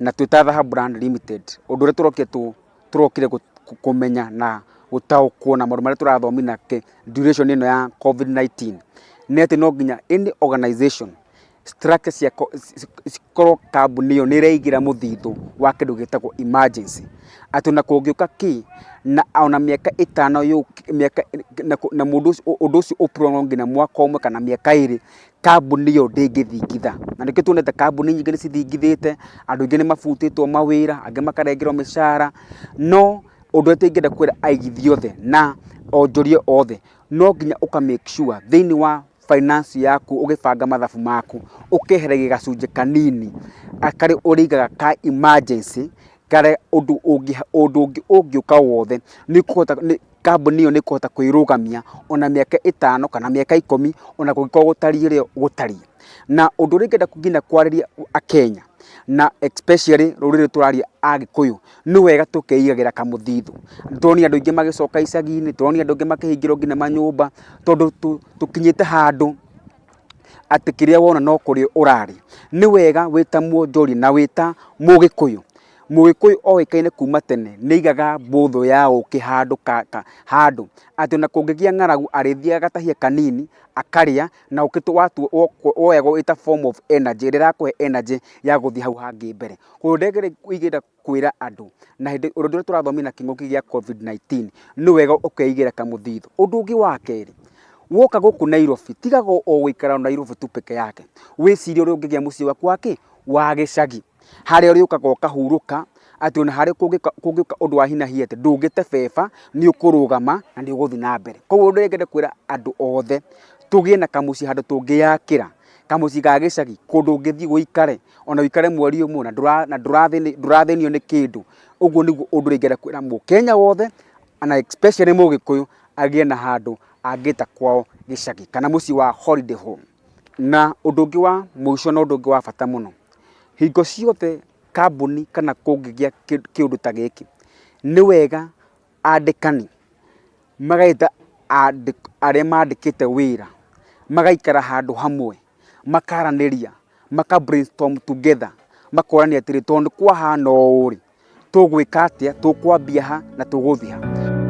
Na twĩ ta Dhahabu Brand Limited, ũndũ ũrĩa tũrokire tũrokire kũmenya na gũtaũkwo na maũndũ marĩa tũrathomithia na duration ĩno ya Covid-19, nĩ atĩ no nginya any organization structure cia cikorwo kambuni ĩyo nĩ ĩreigĩra mũthithũ wa kĩndũ gĩtagwo emergency. Atĩ ona kũngĩũka kĩ, na ona mĩaka ĩtano mĩaka na mũndũ ũcio ũndũ ũcio ũ prolong nginya mwaka ũmwe kana mĩaka ĩrĩ, kambuni ĩyo ndĩngĩthingitha. Na nĩkĩo tuonete kambuni nyingĩ nĩ cithingithĩte, andũ aingĩ nĩ mabutĩtwo mawĩra, angĩ makarengerwo mĩcara, no ũndũ ũrĩa ingĩenda kwĩra aigithia othe na onjoria othe, no nginya ũka make sure thĩiniĩ wa finance yaku ũgĩbanga mathabu maku, ũkeheragia gacunjĩ kanini karĩa ũrĩigaga ka emergency, karĩa ũndũ ũngĩ ũngĩũka wothe nĩ ũkũhota kambuni ĩyo nĩ ĩkũhota kwĩrũgamia ona mĩaka ĩtano kana mĩaka 10 ona kũngĩkorwo gũtariĩ ũrĩa gũtariĩ. Na ũndũ ũrĩa ingĩenda nginya kwarĩria akenya na especially rũrĩrĩ tũraria Agĩkũyũ, nĩ wega tũkeigagĩra kamũthithũ. Nĩtũronire andũ aingĩ magĩcoka icagi-inĩ, nĩtũronire andũ aingĩ makĩhingĩrwo nginya manyũmba, tondũ tũkinyĩte handũ atĩ kĩrĩa wona no kũrĩa ũrarĩa. Nĩ wega wĩ ta mwonjoria na wĩ ta Mũgĩkũyũ, Mũgĩkũyũ oĩkaine kuma tene nĩ aigaga mbũthũ ya ũkĩ handũ handũ, atĩ ona kũngĩgĩa ng'aragu arĩthiaga agatahia kanini akarĩa na ũkĩ woyagwo ĩ ta form of energy ĩrĩa ĩrakũhe energy ya gũthiĩ hau hangĩ mbere. Koguo ingĩenda kwĩra andũ na hĩndĩ ũndũ ũrĩa tũrathomithia na kĩng'ũki gĩa Covid-19 nĩ wega ũkeigĩra kamũthithũ. Ũndũ ũngĩ wa kerĩ, woka gũkũ Nairobi tiga o gũikara Nairobi tu peke yake, wĩcirie ũrĩa ũngĩgĩa mũciĩ waku wa kĩ? Wa gĩcagi, harĩa ũrĩũkaga ũkahurũka atĩ ona harĩa kũngĩũka ũndũ wa hi na hi atĩ ndũngĩte beba, nĩ ũkũrũgama na nĩ ũgũthiĩ na mbere. Koguo ũndũ ũrĩa ingĩenda kwĩra andũ othe, tũgĩe na kamũciĩ handũ tũngĩyakĩra, kamũciĩ ga gĩcagi, kũndũ ũngĩthiĩ ũikare, ona ũikare mweri ũmwe na ndũrathĩnio nĩ kĩndũ. Ũguo nĩguo ũndũ ũrĩa ingĩenda kwĩra mũkenya wothe na especially Mũgĩkũyũ agĩe na handũ angĩta kwao gĩcagi kana mũciĩ wa holiday home. Na ũndũ ũngĩ wa mũico na ũndũ ũngĩ wa bata mũno, hingo ciothe kambuni kana kũngĩgĩa kĩũndũ ta gĩkĩ, nĩ wega andĩkani mageta arĩa mandĩkĩte wĩra, magaikara handũ hamwe, makaranĩria, maka brainstorm together, makorania atĩrĩ, tondũ kwahana ũũ rĩ, tũgwĩka atĩa, tũkwambia ha na tũgũthiĩ ha.